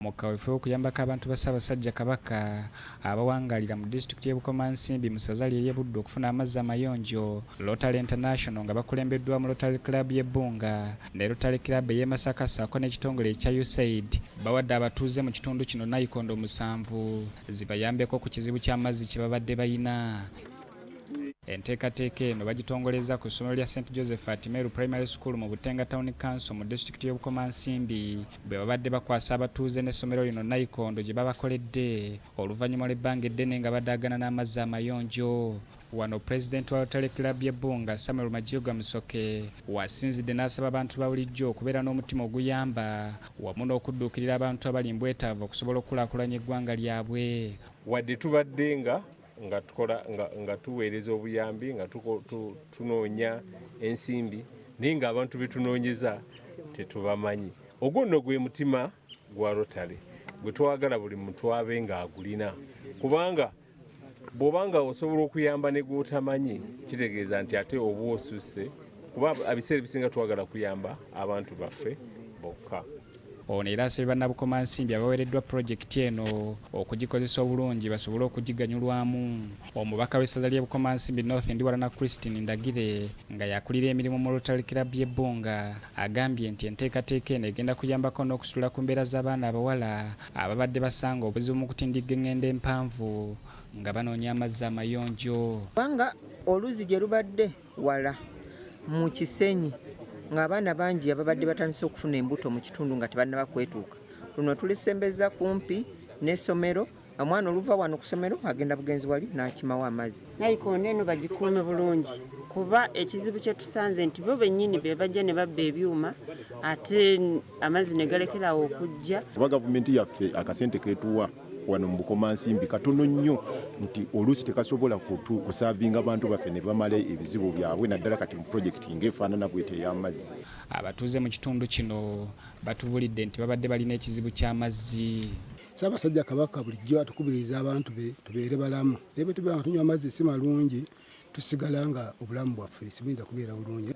Mu kaweefube w'okuyambako abantu ba Ssaabasajja Kabaka abawangaalira mu disitulikiti y'e Bukomansimbi mu ssaza lye ery'e Buddu okufuna amazzi amayonjo, Rotary International nga bakulembeddwamu Rotary Club y'e Bbunga ne Rotary Club ey'e Masaka ssaako n'ekitongole ekya USAID bawadde abatuuze mu kitundu kino nayikondo musanvu zibayambeko ku kizibu ky'amazzi kye babadde balina. Enteekateeka eno bagitongolezza ku ssomero lya St Josephat Meru Primary School mu Butenga Town Council mu disitulikiti y'e Bukomansimbi bwe babadde bakwasa abatuuze n'essomero lino nayikondo gye babakoledde oluvannyuma lw'ebbanga eddene nga badaagana n'amazzi amayonjo. Wano pulezidenti wa Rotary Club y'e Bbunga Samuel Magyoga Musoke w'asinzidde n'asaba abantu ba bulijjo okubeera n'omutima oguyamba wamu n'okudduukirira abantu abali mu bwetaavu okusobola okukulaakulanya eggwanga lyabwe. Wadde tubadde nga nga tukola nga, nga tuweereza obuyambi nga tunoonya ensimbi naye ng'abantu be tunoonyeza tetubamanyi. Ogwo nno gwe mutima gwa Rotary gwe twagala buli muntu abe ng'agulina, kubanga bw'oba nga osobola okuyamba ne gw'otamanyi kitegeeza nti ate oba osusse, kuba ebiseera ebisinga twagala kuyamba abantu baffe bokka. Ono era asabye bannabukomansimbi abaweereddwa pulojekiti eno okugikozesa obulungi basobole okugiganyulwamu. Omubaka w'essaza ly'e Bukomansimbi North Ndiwalana Christine Ndagire nga y'akulira emirimu mu Rotary Club y'e Bbunga agambye nti enteekateeka eno egenda kuyambako n'okusitula ku mbeera z'abaana abawala ababadde basanga obuzibu mu kutindigga eng'endo empanvu nga banoonya amazzi amayonjo. Kubanga oluzzi gye lubadde wala mu Kisenyi ng'abaana bangi ababadde batandise okufuna embuto mu kitundu nga tebannaba kwetuuka. Luno tulisembezza kumpi n'essomero, omwana oluva wano ku ssomero agenda bugenzi wali n'akimawo amazzi. Nayikondo eno bagikuume bulungi kuba ekizibu kye tusanze nti bo bennyini be bajja ne babba ebyuma ate amazzi ne galekerawo okujja. Kuba gavumenti yaffe akasente ketuwa wano mu Bukomansimbi katono nnyo nti oluusi tekasobola kusaavinga bantu baffe ne bamala ebizibu byabwe naddala kati mu pulojekiti ng'efaanana bw'etyo ey'amazzi. Abatuuze mu kitundu kino batubulidde nti babadde balina ekizibu ky'amazzi. Ssaabasajja Kabaka bulijjo atukubiriza abantu be tubeere balamu naye bwe tubeera nga tunywa amazzi si malungi tusigala nga obulamu bwaffe sibuyinza kubeera bulungi.